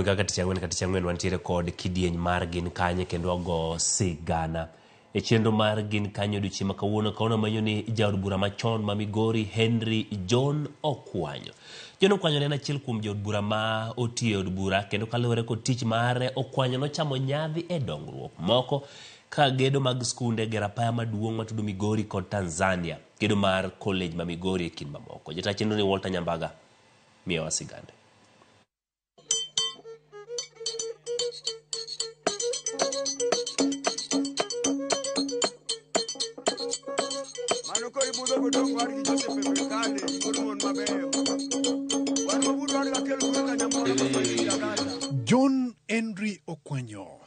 Kaka tich ang'wen ka tich ang'wen wantiere kod kidieny mar gin kanye kendo wago sigana. E chenro mar gin kanye odiochieng' ma kawuono kawuono amenyo ni jaod bura machon ma Migori Henry John Okwanyo. John Okwanyo ne en achiel kuom jood bura ma otiyo e od bura kendo kaluwore kod tich mare Okwanyo nochamo nyadhi e dongruok moko kaka gedo mag skunde, gero apaya maduong' matudo Migori kod Tanzania, gedo mar college ma Migori e kind mamoko. Jata chenro ni Walter Nyambaga miyowa sigande. Mano koro ibudho godong' wadgi Joseph e Brikale, wuod mon mabeyo. Wan wabudho wadgi akel kwe kanyamoro ma Jagata. John Henry Okwanyo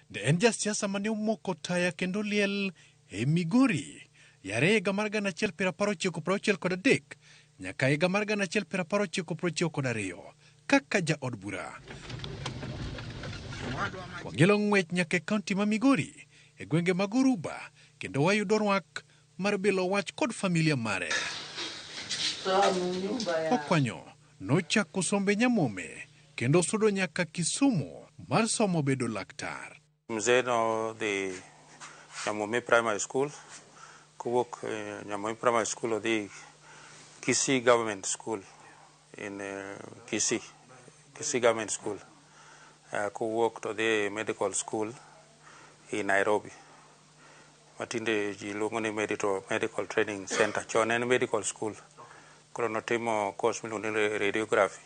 ne en jasiasa mane omoko taya kendo liel e Migori yare higa mar 1993 nyaka higa mar 1992 kaka jaod bura. Wang'elo ng'wech nyaka e kaunti ma Migori e gwenge mag Oruba kendo wayudo rwak mar bilo wach kod familia mare. Okwanyo nochako sombe Nyamome kendo sudo nyaka Kisumu mar somo bedo laktar. Mzee nodhi Nyamuomi Primary School, kowuok Nyamuomi Primary School odhi Kisii Government School in Kisii, Kisii Government School. Kowuok to odhi Medical School in Nairobi, matinde ji luongo ni Medical Training Center. Chon en medical school. Koro notimo course miluongo ni radiography.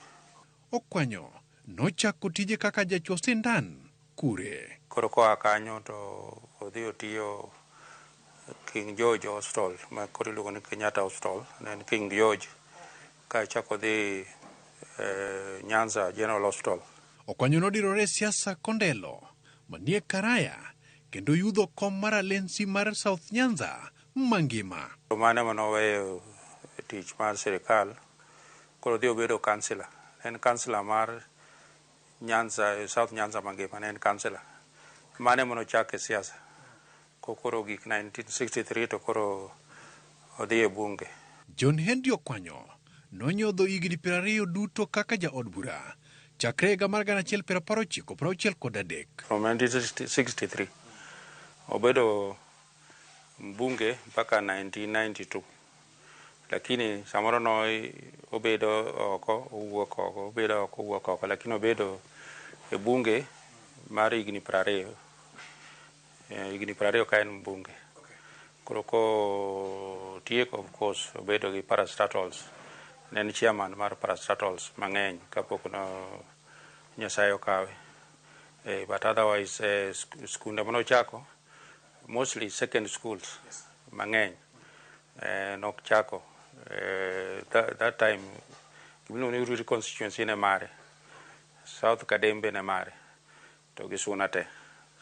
Okwanyo nochako tije kaka jachuo sindan kure. Koro koa kanyo to odhi otiyo King George Hospital, ma koro iluongo ni Kenyatta Hospital, ne en King George. Ka chako odhi Nyanza General Hospital. Okwanyo nodirore e siasa kondelo manie Karaya kendo yudho kom mar Alensi mar South Nyanza mangima. Mano ema noweyo tich mar sirikal, koro odhi obedo kansila. En kansila mar Nyanza, South Nyanza mangima, ne en kansila. Mano ema nochake siasa. Koro gik 1963 to koro odhi e bunge. John Henry Okwanyo nonyodho higni 20 duto kaka jaod bura chakre higa mar 1993. From 1963 obedo mbunge mpaka 1992. Lakini samoro no obedo oko, owuok oko, obedo oko, owuok oko, lakini obedo e bunge mar higni 20. Higni 20 ka en mbunge. Koro ko tieko, of course, obedo gi parastatals. Ne en chairman mar parastatals mang'eny kapok no Nyasaye okawe. But otherwise, skunde manochako, mostly second schools mang'eny nochako. That time gimiluongo ni Uriri constituency ne mare, South Kadembe ne mare, to gi Suna te.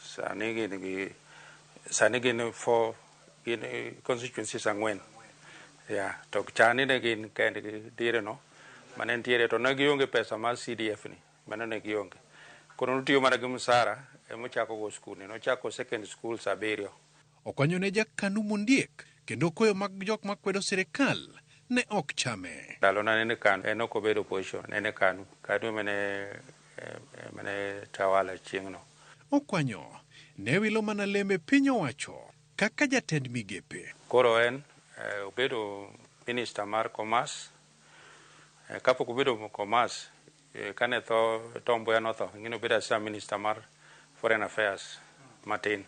Sani gin gi sani gin four gin constituencies ang'wen. Yeah, to chani ne gin kendgi diere no mane nitiere to ne gionge pesa mar CDF ni, mano ne gionge. Koro notiyo mana gi msara emochako go skunde, nochako second schools 7. Okwanyo ne jakanu mondiek kendo koyo mag jok makwedo sirikal ne ok chame. Ndalo na nene KANU, en ok obedo opposition, nene KANU. KANU emane tawala chieng'no. Okwanyo ne wilo mana lembe piny owacho kaka jatend migepe. Koro en obedo minister mar commerce. Kapok obedo commerce, kane tho Tom Mboya notho, ing'e ni obedo assistant minister mar foreign affairs matin.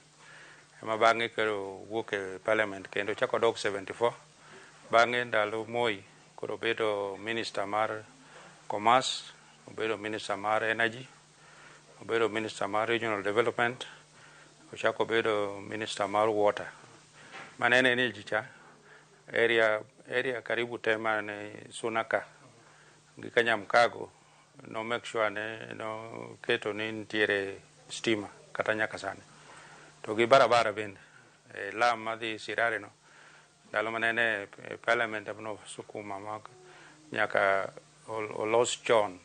Ema bang'e koro owuok e parliament kendo ochako odok 74. Bang'e ndalo Moi koro obedo minister mar commerce, obedo minister mar energy, obedo minister mar regional development, ochako obedo minister mar water. Mane en energy cha, area karibu te mane Suna ka gi Kanyamkago no make sure ne no keto ni nitiere stima kata nyaka sani. To gi barabara bende, lam madhi Sirare no, ndalo mane en e parliament no sukuma ma nyaka olos chon.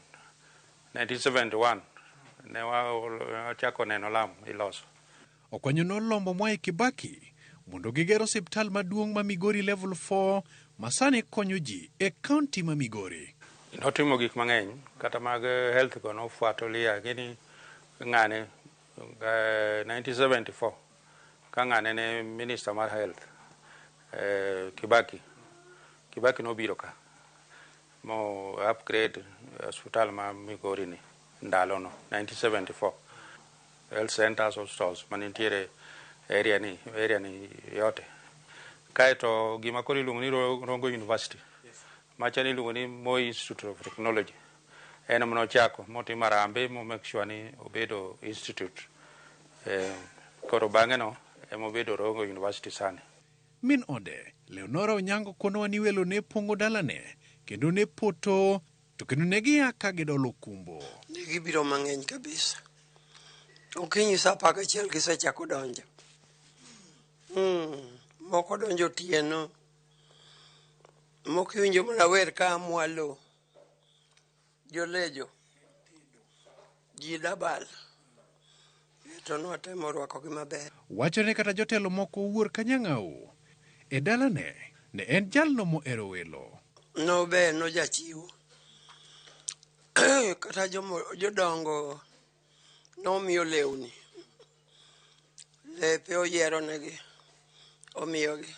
1971 ne wachako neno lam iloso. Okwanyo nolombo Mwai Kibaki mondo giger osiptal maduong' ma Migori Level 4 ma sani konyo ji e kaunti ma Migori. Notimo gik mang'eny kata mag health go nofuatilia gini ng'ane 1974 ka ng'ane ne minister mar health Kibaki. Kibaki nobiro ka mo upgrade hospital ma Migori ni ndalono 1974 health centers, hospitals manitiere area ni yote. Kaeto gima koro iluongo ni Rongo University macha iluongo ni Moi Institute of Technology en manochako motimo harambee mo make sure ni obedo institute koro bang'e no emobedo Rongo University sani. Min ode, Leonora Onyango konowa ni welo ne pong'o dalane kendo ne poto to kendo ne gia ka gidolo kumbo. Ne gibiro mang'eny kabisa. Okinyi sa 11 gisechako donjo. Moko donjo otieno. Moko iwinjo mana wer ka mwalo. Jolejo. Ji dabal. To nwatemo rwakogi maber. Wachore ni kata jotelo moko wuor kanyang'au. E dalane ne en jalno mohero welo. Nober nojachiwo. Kata jodongo nomiyo lewni. Lepe oyiero negi. Omiyogi.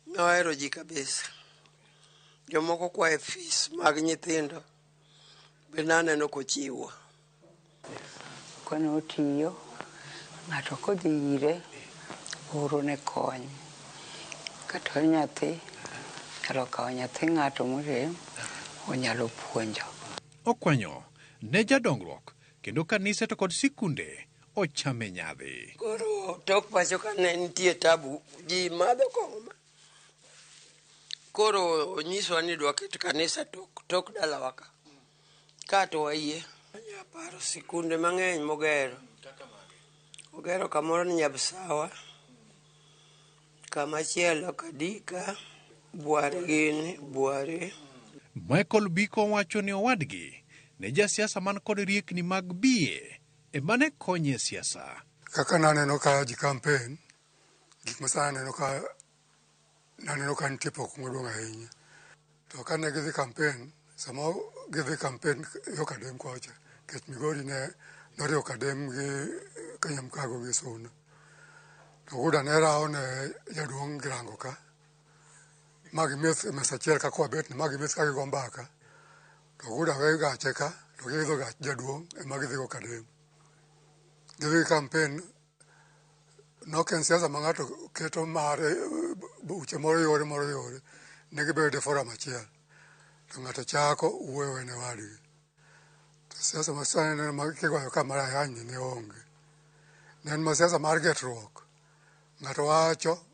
Nohero ji kabisa. Jomoko kwaye fees mag nyithindo. Be naneno kochiwo. Kane otiyo, ng'ato kodhi ire, oro ne kony. Kata nyathi, nyalo kawo nyathi ng'ato morem, onyalo puonjo. Okwanyo ne jadongruok kendo kanise to kod sikunde ochame nyadhi. Koro tok pacho ka ne nitie tabu, ji madho kong'o ma. Koro onyiswa ni dwa ket kanisa tok dalawa ka. Ka to wayie. Anya paro sikunde mang'eny mogero. Ogero kamoro ni Nyabsawa, kamachielo Kadika, Bware gini, Bware. Michael Biko wacho ni owadgi ne jasiasa man kod riekni mag biye ema ne konye e siasa. Kaka naneno ka ji campaign, gik ma sani naneno ka nitie pok maduong' ahinya. To kane gidhi campaign, sama gidhi campaign yo Kadem kocha, nikech Migori ne noriwo Kadem gi Kanyamkago gi Suna. To Guda ne rawo ne jaduong' Girango ka, ma gimeth e mesa achiel kaka wabet ni, ma gimeth ka gigo mbaka. To Guda we gache ka, to giidho gach jaduong' ema gidhigo Kadem. Gidhi campaign, nok en siasa ma ng'ato keto mare buche moro yore moro yore, ne gibedo e forum achiel. To ng'ato chako wuoyo wene wadgi. To siasa ma sani neno ma kigoyo ka mar ayany ni ne onge. Ne en ma siasa mar getruok. Ng'ato wacho,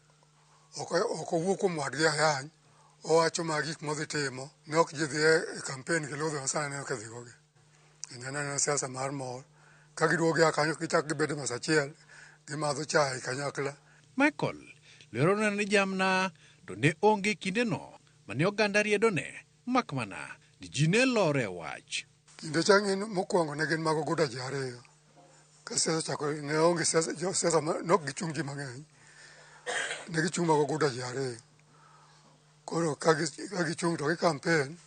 ok owuo kuom wadgi ayany, owacho ma gik modhi timo, ne ok ji dhi e campaign gi ludhe ma sani aneno ka idhigo gi. Ne en anena siasa mar mor. Ka giduogo gia kanyo gichak gibedo e mesa achiel, gimadho chae kanyakla. Michael lero ni jamna to ne onge kindeno mane oganda riedone mak mana ni ji ne lore wach. Kinde cha ng'in mokwongo ne gin mag oguda ji ariyo. Ka siasa ochako ne onge siasa, jo siasa ne ok gichung' ji mang'eny. Ne gichung' mag oguda ji ariyo. Koro ka gichung' to gi campaign,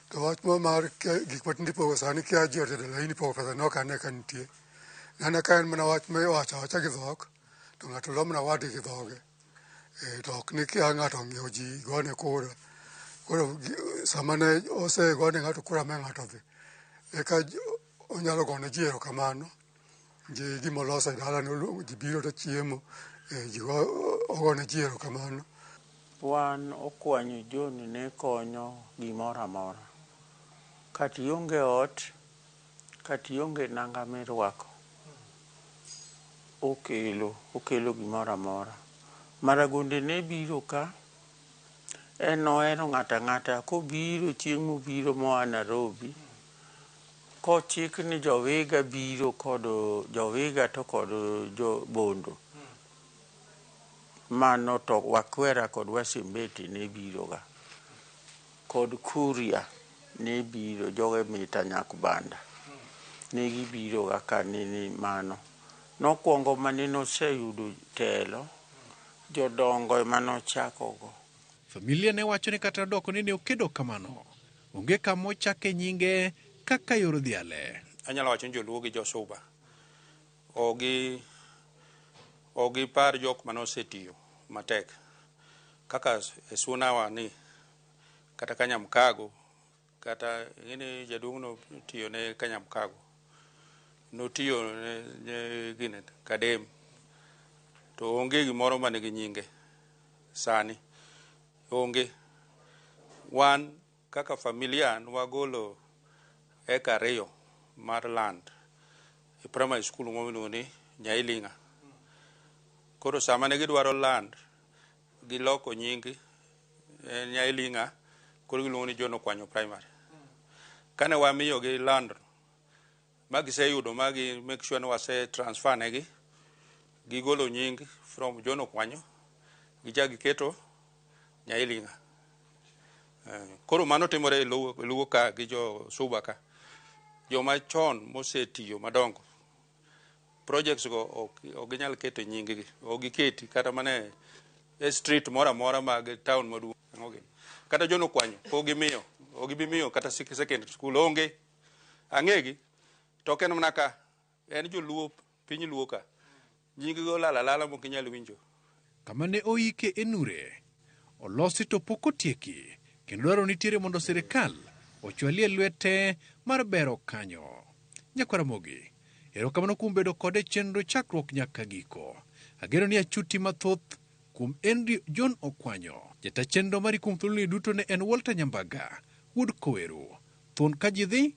to wach mo mar gik matinde ipogo sani kia ji otedo laini pogo pesa ne ok ane ka nitie. Nane ka en mana wach ma iwacho awacha gi dhok, to ng'ato lo mana wadgi gi dhoge. To ok ni kia ng'ato ong'iewo ji gone kura. Koro sama ne osegone ng'ato kura ma ng'ato odhi, eka onyalo gone ji erokamano gi gimoloso e dalane ji biro to chiemo, ji ogone ji erokamano. Wan Okwanyo John ne konyo gimoro amora. Kata ionge ot, kata ionge nanga mirwako, okelo gimoro amora. Maragonde ne biro ka, en nohero ng'ato ang'ata. Kobiro chieng' mobiro moa Nairobi, kochik ni jowiga biro kod jowiga to kod jo Bondo. Mano to Wakwera kod Wasimbeti ne biro ga. Kod Kuria ne biro, joge mita Nyakbanda. Ne gibiro ga ka nini mano. Nokwongo mane noseyudo telo, jodongo ema nochako go. Familia ne wacho ni kata doko ni ne okedo kamano, onge kama ochake nyinge kaka yor dhiale. Anyalo wacho ni joluo gi josuba ogi ogipar jok mane osetiyo matek kaka e Sunawa ni kata Kanyamkago kata ing'eni jaduong' notiyo ne Kanyamkago notiyo ne gine Kadem to onge gimoro manigi nyinge sani onge. Wan kaka familia nwagolo eka 2 mar land e primary school moro miluongo ni Nyailinga. Koro sama ne gidwaro land giloko nying Nyailinga koro giluongo ni John Okwanyo Primary. Kane wamiyogi land ma giseyudo ma gi make sure ni wase transfer negi, gigolo nying from John Okwanyo gichak giketo Nyailinga. Koro mano timore e Luo ka gi jo Suba ka. Joma chon mosetiyo madongo projects go ok ginyal keto nying gi, ok giketi kata mana e street moro amora mag town maduong'. Kata John Okwanyo pok gimiyo, ok gibi miyo kata secondary school onge. Ang'egi to ok en mana ka, en joluo piny Luo ka. Nying gi olal alala mok inyal winjo. Kama ne oike e Nure olosi to pok otieki kendo dwaro nitiere mondo sirikal ochwalie lwete mar bero kanyo. Nyakwar Ramogi, erokamano kuom bedo kode chenro chakruok nyaka giko. Ageno ni achuti mathoth kuom Henry John Okwanyo. Jata chenro mari kuom thuoloni duto ne en Walter Nyambaga, wuod Koweru. Thuon ka ji dhi,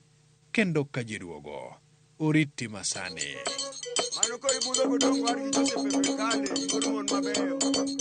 kendo ka ji duogo. Oriti masani. Mano koro ibudho godongo wadgi Joseph e Bekale, wuod mon mabeyo.